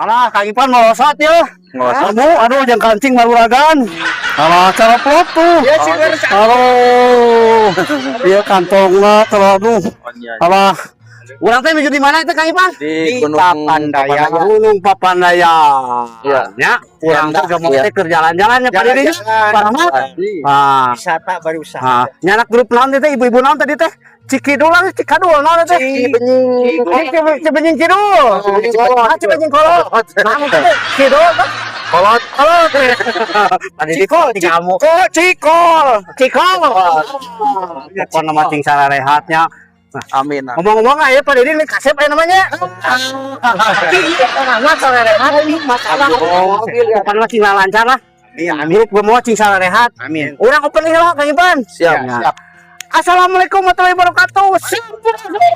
Alah, Kang Ipan melosot ya. Ngelosot. Kamu, aduh, jangan kancing maruragan. Alah, cara plot tuh. Ya, sih, beres. Halo. Iya kantongna terlalu. Alah. Urang teh nuju di mana itu, Kang Ipan? Di Gunung Papandayan. Gunung Papandayan. Iya. Ya, urang teh geus teh keur jalan-jalan ya, Pak Didi. Jalan-jalan. Pak Rahmat. Ah. Wisata barusan. Ah, nyanak grup naon teh, ibu-ibu naon tadi teh? Cikidul lah, Cikadul naon teh? Cibenying. Cibenying Kidul. Ah, Cibenying Kolot. Nah, teh Kidul tuh. Kolot. Kolot. Tadi di kok kamu. Kok cikol. Cikol. Pokoknya mah cing sarehatnya. Amin. Ngomong-ngomong aya Pak Didi ini kasep aya namanya. Iya, nama sarehat ini masalah. Pokoknya mah cing lancar lah. Amin. Amin. Gua mau cing sarehat. Amin. Urang open lah, Kang Ipan. Siap. Ya. Siap. Assalamualaikum warahmatullahi wabarakatuh. Sampurasun.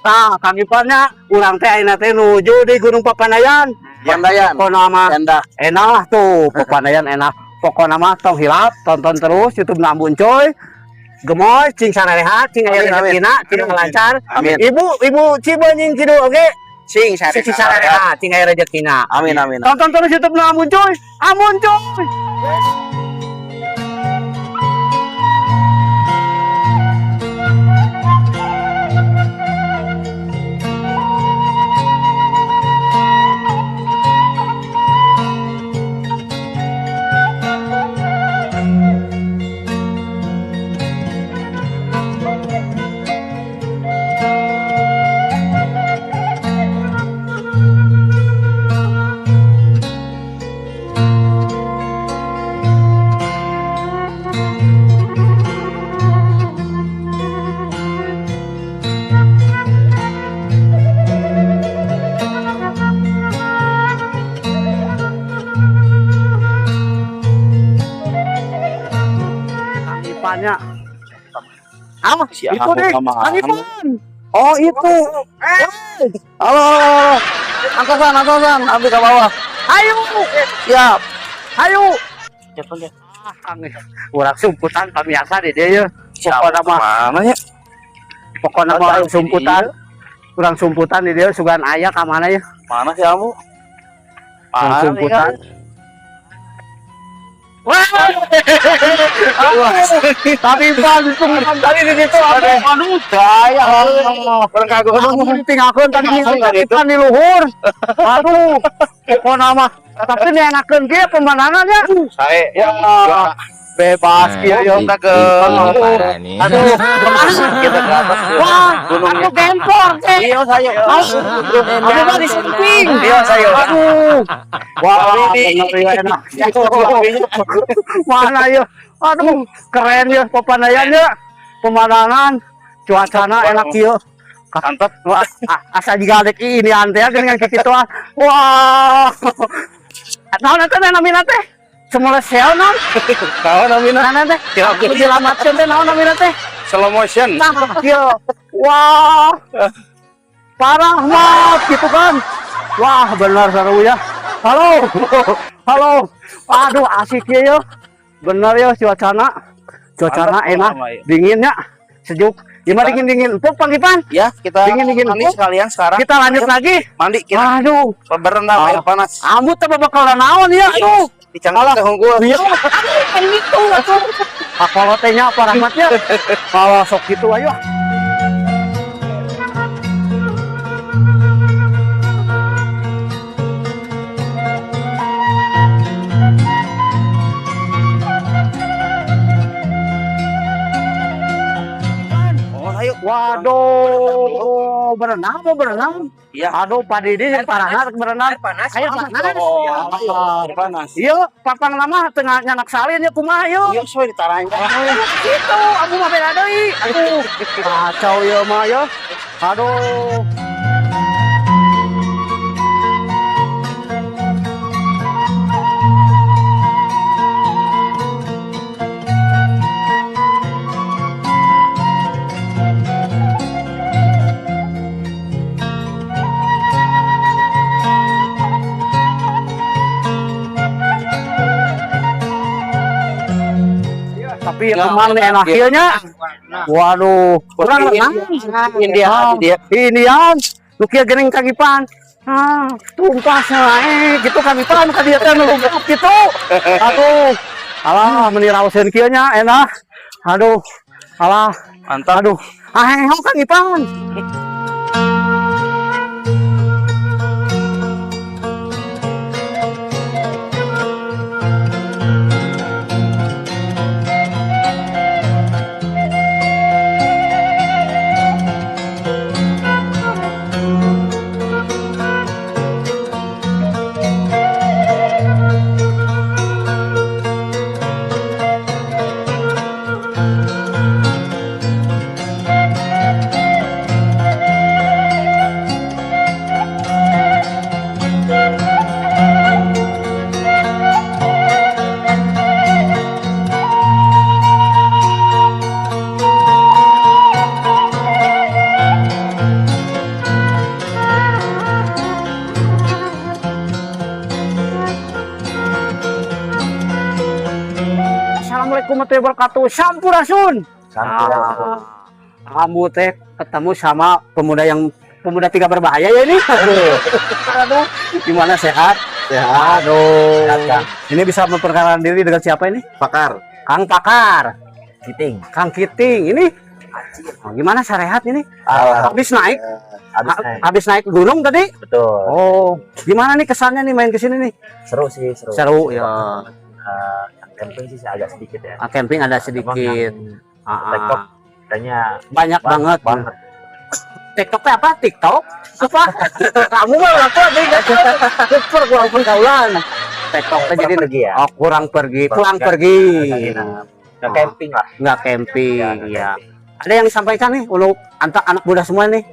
Nah, Kang Ipannya urang teh ayeuna teh nuju di Gunung Papandayan. Pandayan. Pokona mah Endah. enak lah tuh, Papandayan enak. Pokona mah tong hilap, tonton terus YouTube Nambun Coy. Gemoy, cing sarehat, cing aya Amin, amin. rezekina, cing lancar. Amin. Ibu, ibu Cibenying Kidul oge, Sing cing sarehat, cing aya rezekina. Amin amin. Tonton terus YouTube Ambun Coy. Ambun Coy. Kang Ipannya. Ah, Siapa itu deh, sama Kang kamu? Ipan. Oh, itu. Eh. Halo, halo, halo. Angkasan, angkasan, ambil ke bawah. Ayo, Siap. ayo. Ah, Kang, urang sumputan pamiarsa di dia ya. Pokokna mah, Mana ya? pokokna mah urang sumputan. Urang sumputan di dia sugan aya ka mana ya? Mana sih kamu? Urang Mana sumputan. Wah, tapi Pan, itu tadi di situ aduh, aduh, Saya Allah. Orang kagok Aku ditinggalkeun tadi Langsung Ipan di luhur. Aduh, pokokna mah. Tapi ini enakeun kieu pemandangannya. Saya Ya, bebas kieu ya ya. kita ke Parah nih. Aduh, kita ke atas wah, gunungnya. aku gempor teh. Iya saya. Aku mah di samping. Iya saya. Aduh. Wah, Ini. bener ya enak. Mana ya? Aduh, keren ya pemandangan ya. Pemandangan, cuacana enak kieu. Mantap. Wah, asa juga adek ini ante ya dengan kitu ah. Wah. Naon teh namina teh? Semula sel naon? Tahu namina Naon teh? Dilamatkeun teh naon namina teh? Slow motion. Nah, kieu. Wah. Parah mat gitu kan. Wah, benar seru ya. Halo. Halo. Aduh, asik ya. Benar ya cuacana. Cuacana Mantap, enak, lama, ya. dinginnya, sejuk. Gimana dingin-dingin empuk, Bang Ipan? Ya, kita Dingin-dingin mandi empuk. sekalian sekarang. Kita lanjut lagi. Mandi kita Aduh, berenang air panas. Amut teh bakal naon ya, aduh. Dicangkul teh unggul. Iya, aduh, kan gitu atuh. Kalau teh nya apa rahmatnya? Kalau sok gitu ayo. Oh, ayo. Waduh, berenang mau berenang? Iya. Aduh, Pak Didi yang parah berenang. Panas. Ayo panas. Oh, ayo. Air panas. Iya, papang lama tengah nyanak salin ya kumaha yuk. Iya, soy ditarang. Gitu, aku mah beda deui. Aduh, kacau ya mah ya. Aduh. Tapi Ya, emang nih enak iya. nya. Waduh, kurang renang. India Ah, dia. Indian. Nu kieu geuning Kang Ipan. Ah, tumpas gitu Kang Ipan ka dieu teh nu lugap gitu. Aduh. Alah, meni raoseun kieu nya enak. Aduh. Alah, Mantap. aduh. Ah, heho Kang Ipan. Assalamualaikum warahmatullahi wabarakatuh. Sampurasun. Sampurasun. Ah, Ambu teh ketemu sama pemuda yang pemuda tiga berbahaya ya ini. Aduh, gimana, sehat? Sehat. Aduh. Sehat, Kang. Ini bisa memperkenalkan diri dengan siapa ini? Pakar. Kang Pakar, Kiting. Kang Kiting. Ini oh, gimana, sarehat ini? Habis naik, Habis naik. Habis naik gunung tadi? Betul. Oh, gimana nih kesannya nih main ke sini nih? Seru sih, seru. Seru ya. Yang camping sih agak sedikit ya. Ah, camping ada sedikit. Emang yang Ah, TikTok kayaknya banyak banget. Banget. TikTok teh apa? TikTok? Apa? Kamu mah aku ada super kurang pergaulan. TikTok teh Kurang jadi pergi ya? Oh, kurang pergi, kurang Nggak- pergi. Nggak camping lah. Nggak camping, Ya, nggak ya. camping. Ada yang disampaikan nih untuk antar anak muda semua nih?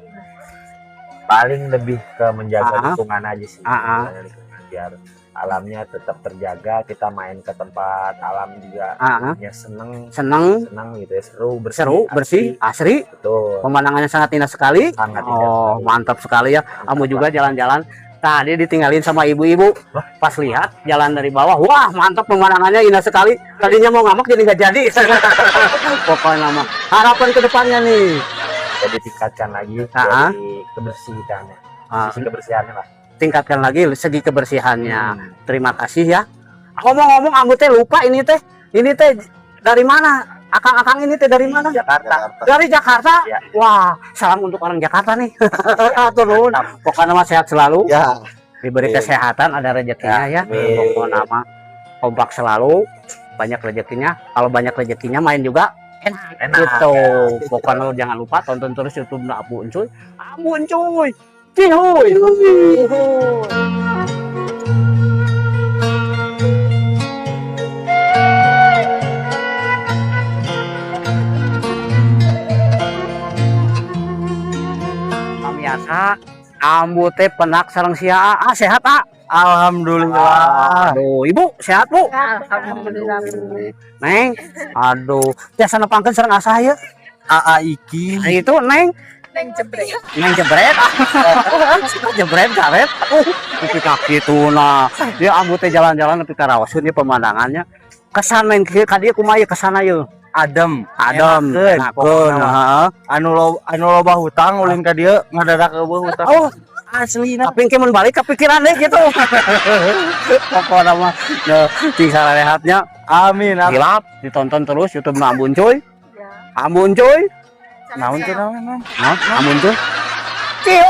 Paling lebih ke menjaga lingkungan aja sih. Ah. Menjaga lingkungan biar alamnya tetap terjaga, kita main ke tempat alam juga ya seneng. Seneng, Seneng gitu ya, seru, bersih, seru, bersih, asri, Betul. Pemandangannya sangat indah sekali. Sangat indah Oh, sekali. mantap sekali ya. Kamu juga jalan-jalan. Tadi ditinggalin sama ibu-ibu. Pas lihat jalan dari bawah, wah mantap pemandangannya indah sekali. Tadinya mau ngamuk jadi nggak jadi. Pokoknya mah harapan ke depannya nih. Jadi tingkatkan lagi dari kebersihannya. Sisi kebersihannya lah. Tingkatkan lagi segi kebersihannya. Terima kasih ya. Ngomong-ngomong, Ambu teh lupa ini teh. Ini teh dari mana? Akang-akang ini teh dari mana? Jakarta. Dari Jakarta. Ya. Wah, salam untuk orang Jakarta nih. Turun. Pokoknya mah sehat selalu. Ya. Diberi Amin. kesehatan, ada rezekinya ya. Amin. Pokoknya mah kompak selalu, banyak rezekinya. Kalau banyak rezekinya main juga enak. Enak. Gitu. Pokoknya jangan lupa tonton terus YouTube Ambu Encuy. Ambu Encuy. Cihuy. Cihuy. Pemirsa, Ambu teh penak sareng sia. Ah, sehat, ah? Alhamdulillah. Aduh, Ibu sehat, Bu? Alhamdulillah. Neng, aduh, tiasa nepangkeun sareng asah ya? AA Iki. Nah, itu Neng, Neng jebret. Neng jebret. Jebret karet. Pipi kaki tuh nah. Ya Ambu teh jalan-jalan nepi ka rawaseun ieu pemandangannya. Kesan main ka dieu kumaha ieu kesana ieu? Adem. Adem, Enakeun, enakeun, pokokna mah. Heeh. Anu loba hutang ulin ka dieu ngadadak euweuh hutang. Oh, Asli na. Tapi engke mun balik kepikiran deh gitu. Pokokna mah nah, cing sarehatnya. Amin. Amin. Hilap, ditonton terus YouTube na Ambu Encuy. Ya. Ambu Encuy. Naon teh naon naon? Hah? Ambu Encuy. Ciu.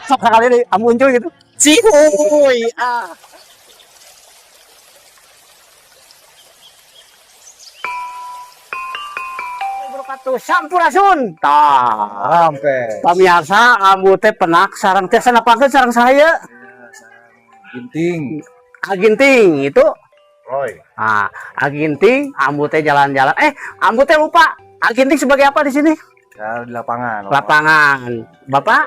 Sok sekali nih, Ambu Encuy gitu. Cihuy. Ah. Wabarakatuh. Sampurasun. Tah. Sampai. Pemirsa, Ambu teh penak sareng teh sanapangkeun sareng saya. Ginting. Aginting itu. Roy. Ah, Aginting, Ambu teh jalan-jalan. Eh, Ambu teh lupa. Aginting sebagai apa di sini? Ya di lapangan. Lapangan. Bapak?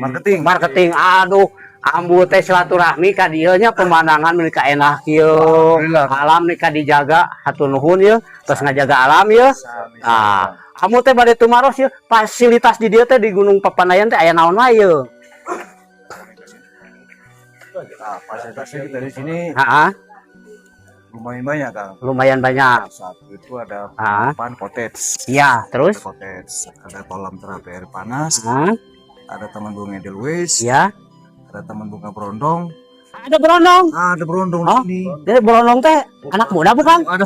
Marketing. Marketing. Aduh, Ambu teh silaturahmi ka dieu nya, pemandangan meuni enak kieu. Alhamdulillah. Alam nih ka dijaga, hatur nuhun ye, terus ngajaga alam ye. Ah, Ambu teh bade tumaros ye, fasilitas di dieu teh di Gunung Papandayan teh aya naon wae ye? Nah, fasilitasnya kita di sini Heeh. Lumayan banyak, Kang. Lumayan banyak. Satu itu ada pan cottage. Iya, terus? Cottage, ada kolam terapi air panas, ada taman bunga Edelweiss, ada taman bunga berondong. Ada berondong. Ada berondong Oh. di sini. Jadi berondong teh anak muda bukan? Ada.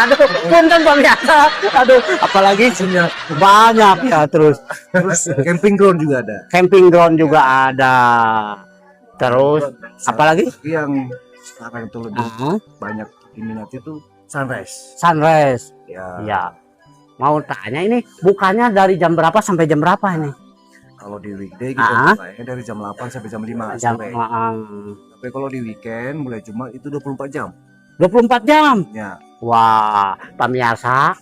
Aduh, punten pemirsa. Aduh, apalagi banyak ya terus. Terus camping ground juga ada. Camping ground juga ada. Terus apalagi? Yang sekarang itu lebih banyak diminati itu sunrise. Sunrise. Ya. Ya. Mau tanya ini, bukannya dari jam berapa sampai jam berapa ini? Kalau di weekday kita bukanya dari jam 8 sampai jam 5 Jam sore. Tapi kalau di weekend mulai Jumat itu 24 jam. 24 jam. Ya. Wah, pemirsa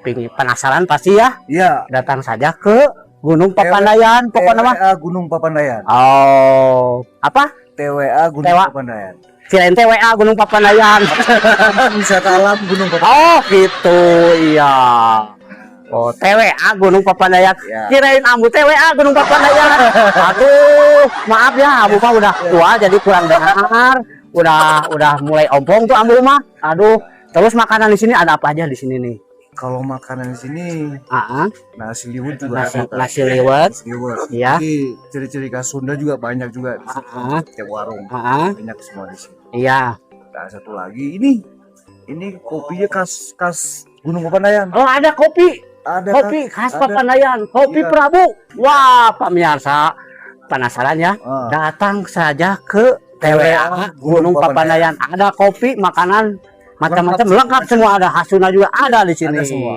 pingin penasaran pasti ya. Iya. Datang saja ke Gunung Papandayan, pokoknya mah. TWA Gunung Papandayan. Oh, apa? TWA Gunung TWA. Papandayan. Kirain TWA Gunung Papandayan. Wisata alam Gunung Papandayan. Oh, gitu, iya. Oh, TWA Gunung Papandayan. Ya. Kirain Ambu TWA Gunung Papandayan. Aduh, maaf ya, Ambu mah udah tua jadi kurang dengar. Udah mulai ompong tuh Ambu mah. Aduh, terus makanan di sini ada apa aja di sini nih? Kalau makanan di sini nasi liwet juga Nasi, ada. nasi liwet. Nasi liwet. Iya. Jadi ciri-ciri khas Sunda juga banyak juga di sini. Tiap warung banyak semua di sini. Nah, satu lagi ini kopinya khas khas Gunung Papandayan. Oh, ada kopi. Ada. Kopi khas ada. Papandayan, kopi Prabu. Wah, pemirsa penasaran ya? Datang saja ke TWA Gunung Gunung Papandayan. Ada kopi, makanan macam-macam lengkap semua, ada hasuna juga ada di sini. Ada semua.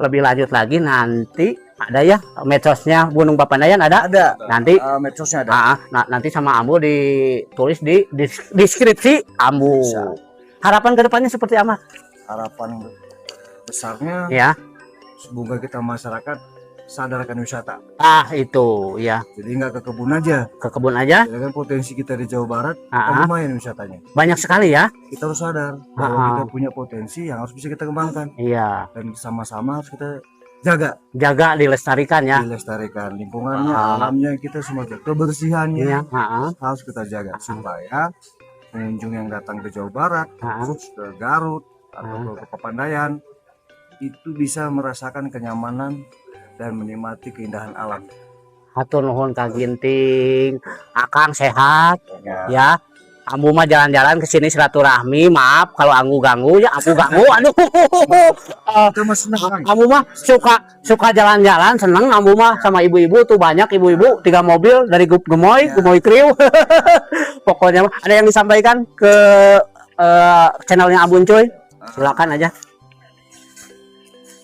Lebih lanjut lagi nanti ada ya medsosnya Gunung Papandayan ada? Ada. Nanti Medsosnya ada. Ah, nah, nanti sama Ambu ditulis di deskripsi Ambu. Bisa. Harapan kedepannya seperti apa? Harapan besarnya semoga kita masyarakat sadarkan wisata. Ah, itu ya. Jadi nggak ke kebun aja. Ke kebun aja. Ya kan potensi kita di Jawa Barat kan lumayan wisatanya. Banyak sekali ya. Kita harus sadar bahwa kita punya potensi yang harus bisa kita kembangkan. Dan sama-sama harus kita jaga. Jaga, dilestarikan ya. Dilestarikan lingkungannya, alamnya kita semua jaga. Kebersihannya harus kita jaga supaya pengunjung yang datang ke Jawa Barat, khusus ke Garut atau ke Papandayan itu bisa merasakan kenyamanan dan menikmati keindahan alam. Hatur nuhun Kang Ginting. Akang sehat Ya. ya. Ambu mah jalan-jalan ke sini silaturahmi, maaf kalau anggu ganggu ya, ambu ganggu. Aduh. Itu mah senang, Kang. Ambu mah suka suka jalan-jalan, seneng ambu mah sama ibu-ibu tuh, banyak ibu-ibu tiga mobil dari grup Gemoy, Gemoy Crew. Pokoknya mah ada yang disampaikan ke channelnya Abun Cuy? Silakan aja.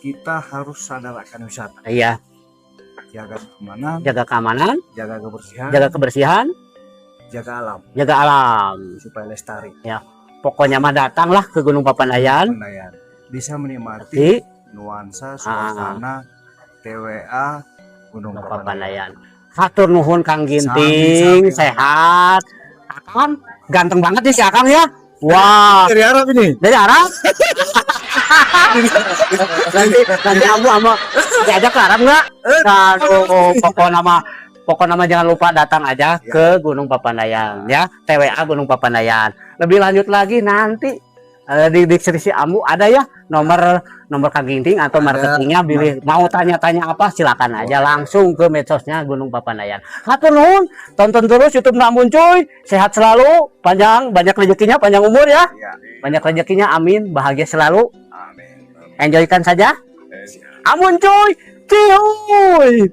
Kita harus sadar akan wisata. Jaga keamanan, Jaga keamanan, jaga kebersihan, jaga kebersihan, jaga alam, jaga alam supaya lestari. Ya. Pokoknya mah datanglah ke Gunung Papandayan. Papandayan. Bisa menikmati nuansa suasana TWA Gunung Papandayan. Papandayan. Hatur nuhun Kang Ginting, Sami-sami. sehat. Akang ganteng banget nih si Akang ya. Wah. Dari Arab ini. Dari Arab? Nanti nanti Ambu sama diajak ke Arab nggak? Aduh, pokoknya mah jangan lupa datang aja ke Gunung Papandayan ya, TWA Gunung Papandayan. Lebih lanjut lagi nanti di deskripsi Ambu ada ya nomor nomor Kang Ginting atau Ada. marketingnya, bilih mau tanya-tanya apa silakan aja langsung ke medsosnya Gunung Papandayan. Hatur nuhun, tonton terus YouTube Ambun Cuy. Sehat selalu, panjang banyak rezekinya, panjang umur ya. Banyak rezekinya, amin, bahagia selalu. Amin. Enjoykan saja. Ambun Cuy, cihuy.